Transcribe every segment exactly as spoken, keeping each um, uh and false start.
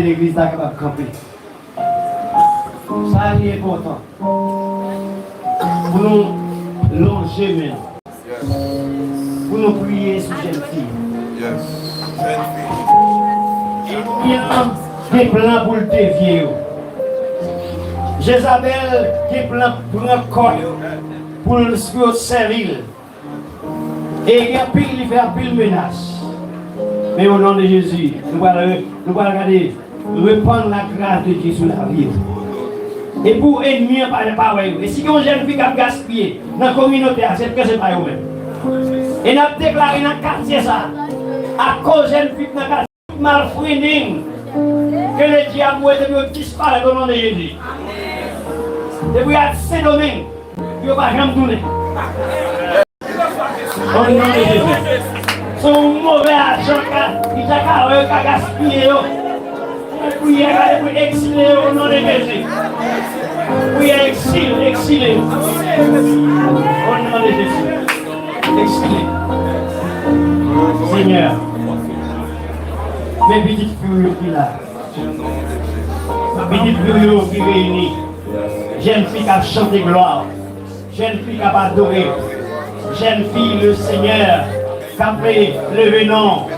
Legliz la kapab kanpe. Sa li enpòtan pou nou lonje men nou, pou nou priye sou jèn fi. Enmi an gen plan pou l devye yo. Jezabèl gen plan pran kò yo pou l, pou yo sèvi l. E gen anpil, li fè anpil menas. Men o non de Jezi, nou pral, nou pral gade, repann lagras de Dye sou lavi yo. E pou enmi an pa, pa wè yo. E si gen yon jèn fi k ap gaspiye nan kominote a, se paske se pa yo menm. E n ap deklare nan katye sa, akoz jèn fi k nan katye malfrennen, ke le dyab mete pou yo disparèt o non de Jezi. Depi y al Sendomeng, pou yo pa janm tounen. O non de Jezi. Se yon move ajan ka, ki ta ka wè yo ka gaspiye yo. Priyè gade pou eksile yo o non de Jezi. Priyè eksile, eksile. O non de Jezi. Eksile. Senyè, men pitit fi w yo ki la. Pitit fi w yo ki reyini. Jèn fi k ap chante glwa. Jèn fi k ap adore. Jèn fi, le Senyè k ap leve non.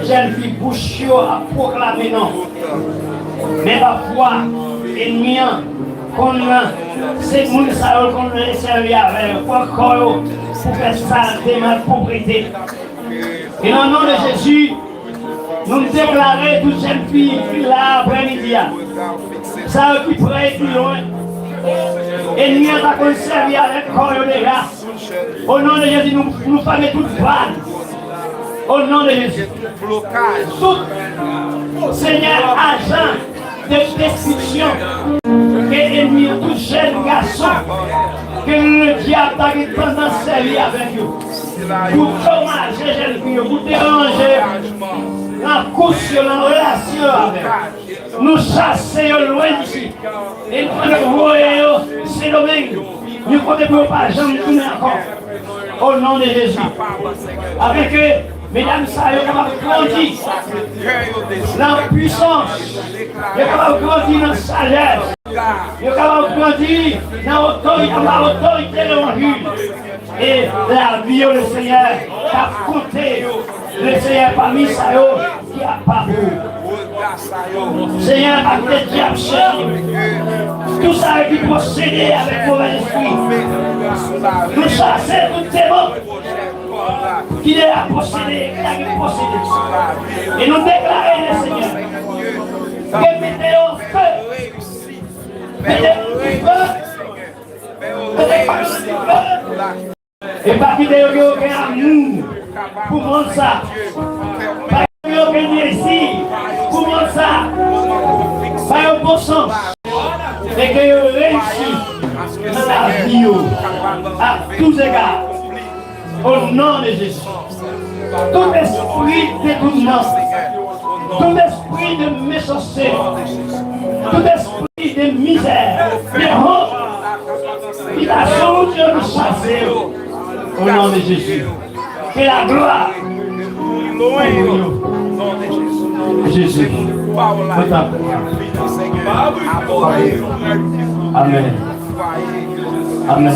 Jèn fi, bouch yo ap pwoklame non. Men pafwa, enmi an konn se moun sa yo l konn sèvi avè yo, pran kò yo pou fè salte, malpwoprete. E nan non de Jezi, nou deklare tout jèn fi ki la aprèmidi a, sa yo ki pre e ki lwen, enmi an pa konn sèvi avèk kò yo deja. O non de Jezi, nou, nou fèmen tout vag. O non de Jezi. Tout, Senyè, ajan de destriksyon ke enmi an, tout jèn gason ke le dyab ta gen tandans sèvi avèk yo pou domaje jèn fi yo, pou deranje yo nan kous yo, nan relasyon yo avèk. Nou chase yo lwen disi. E nou voye yo Sendomeng, yon kote pou yo pa janm tounen ankò. O non de Jezi. Afin ke medam sa yo kapab grandi nan pwisans, yo kapab grandi nan sajès, yo kapab grandi nan otorite, anba otorite levanjil. E lavi yo, le Senyè, k ap konte, le Senyè, pami sa yo ki ap pa pou ou. Senyè, pa kite dyab chèche tout sa yo ki posede avèk movèz espri. Nou chase tout demon ki deja posede, ki ta gen posede. E nou deklare, le Senyè, ke mete yo fe. Mete yo fe. Mete yo fe. E pa kite yo gen okenn amou pou mond sa. Pa kite yo gen okenn dezi pou mond sa. Ba yo bon sans. E ke yo reyisi nan lavi yo. A tous égards. O non de Jezi. Tout espri detounman. Tout espri de mechanste. Tout espri de mizè, de wont, ki ta sou wout yo, nou chase yo. O non de Jezi. Ke laglwa pou yo. Jezi. Mwen ta. Amèn. Amèn.